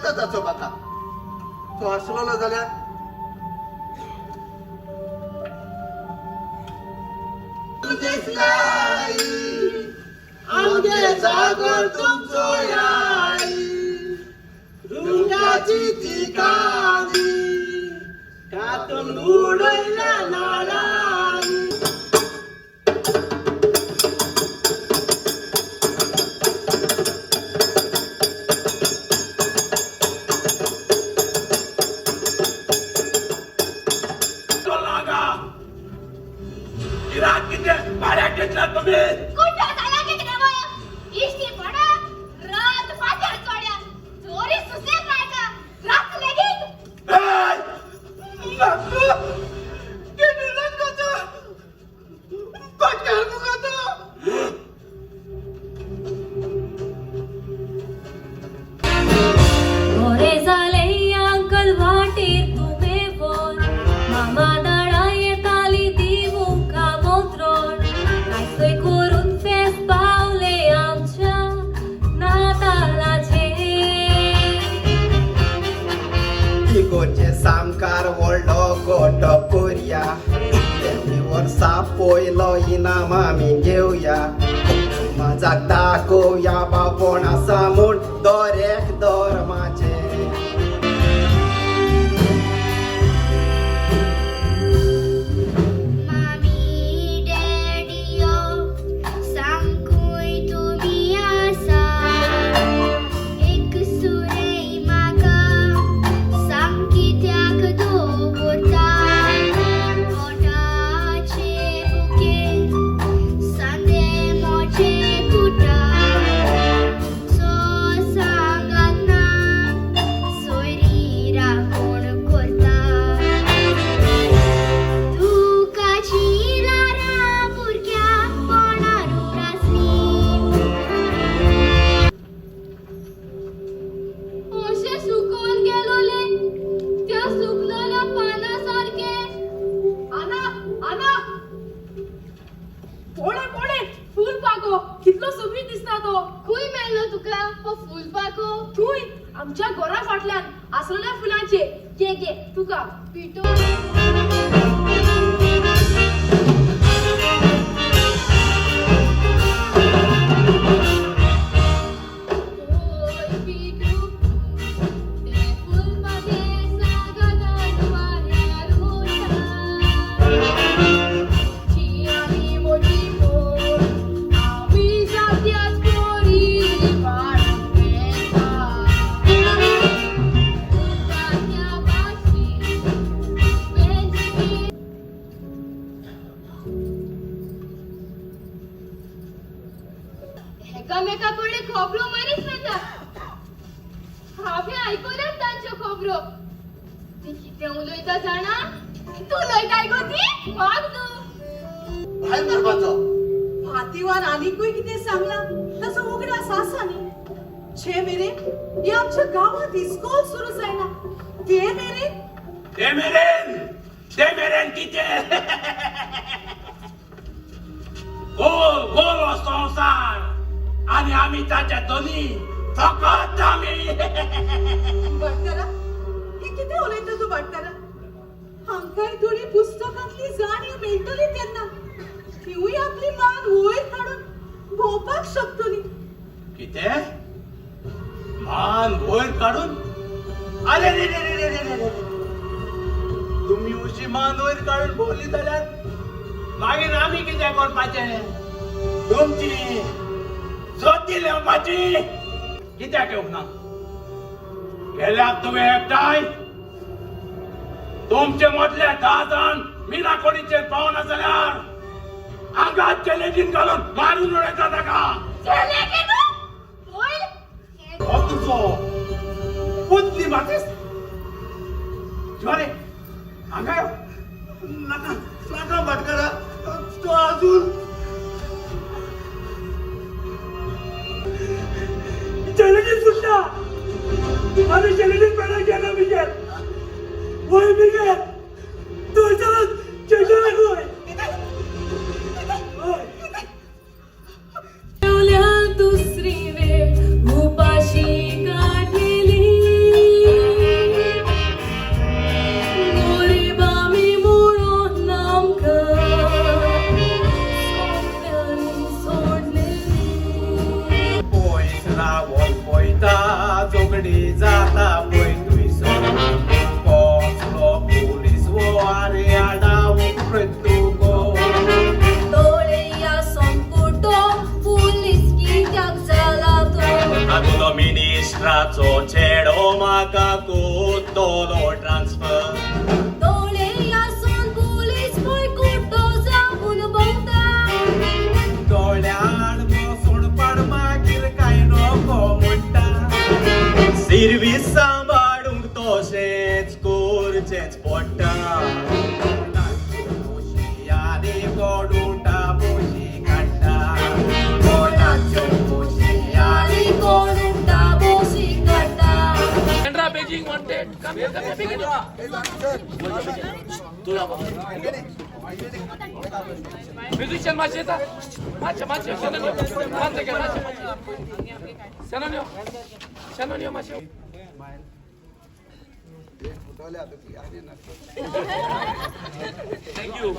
जाता ताचो म्हाका. तो आसलेलो जाल्यार आमगे जागोर तुमचो याई रुंगाची ती कानी कातून उडयल्या नाळांनी. चोल्लागा गिराक कितें भाड्याक घेतल्यात तुमी? कुठं झाला की नाही मग? इष्टी पडा, रात फाट्यार चोड्या, चोरी सुसेग मेळटा, रात लेगीत. ए! नाका! कितें नाका? भाटकार मुगो तो! बरें जालें अंकल वाटेर तुवें व्हर, मामा दाडा येताली दिवूंक आमंत्रण. कांय करून फेस्त पावलें आमच्या नातालाचें. इगोचे सामकार व्हडलो गोटो कोरया, तेवूय वर्सा पयलो इनाम आमी घेवया. समाजाक दाखोवया बापूण आसा म्हूण दर एक धर्माचें. मामी डॅडियो सांगूय तुमी आसा, एक सुरेय म्हाका सांग कित्याक दवरता, पोटाचे भुकेन सांदे मोचे तुटा, सो सांगात ना सोयरी राखण करता, दुखाची ल्हारां भुरग्यापणार उप्रासलीं. अशें सुकोन गेलोले त्या सुकलेल्या पाना सारखे. आना, आना, पोळे पोळे फूल पाको कितलो सोबीत दिसता तो. खूंय मेळ्ळो तुका हो फूल पाको? थंय आमच्या घरा फाटल्यान आसलेल्या फुलांचे. घे घे तुका. पिटो. ओय पिटू, ते फूल पाके सागदान वाऱ्यार उडटा, ची आनी मोटी मोड आमी जात्याच परिवार येता, फुलपाख्या भाशेन बेंजबी. एकामेका कडे खबरो मारीत वता. हांवें आयकल्यात तांच्यो खबरो. ती कितें उलयता जाणा? तूं उलयताय गो ती माग तूं. भायर मारपाचो. फातिवान आनीकूय कितें सांगलां ताचो उगडास आसा न्ही? जे मेरेन हे आमच्या गांवांत इस्कोल सुरू जायना ते मेरेन. ते मेरेन, ते मेरेन कितें? गोल गोल हो संवसार आनी आमी ताच्या दोनी, फकत आमी. भाटकारा, हे कितें उलयता तूं भाटकारा? आमकांय थोडी पुस्तकांतली जाणीव मेळटली तेन्ना तिवूय आपली मान वयर काडून भोंवपाक शकतली. कितें? मान वयर काडून? अरे रे रे रे रे रे रे रे, तुमी अशी मान वयर काडून भोंवली जाल्यार मागीर आमी कितें करपाचें? तुमची जोती लेवपाची? कित्याक येवंक ना? गेल्यात तुवें एकठांय? तुमचे मदले 10 जाण मिना कोडीचेर पावना जाल्यार आंगात चॅलेंजीन घालून मारून उडयता ताका. चले तूं वयर. हो तुजो बुद्धी मातीस. शिवानी, हांगा यो. नाका नाका भाटकारा, तो अजून चॅलेंजीन फुटला आनी चॅलेंजीन पेडा गेला. बिगेर वय, बिगेर थंयसरच स्टेशनाक वय वय. दुसरी वेळ उपाशी काडलेली. पडचेंच पडटा. कोणाच्यो कोण उठा बोशी काडटा, कोणाच्यो होशियारी कोण उठा बोशी काडटा. Sandra Beijing wanted. Come here, come here, pick it up. Musician मातशें येता. मातशें मातशें शनन यो. One second, मातशें मातशें. शनन यो. शनन यो मातशें. Thank you.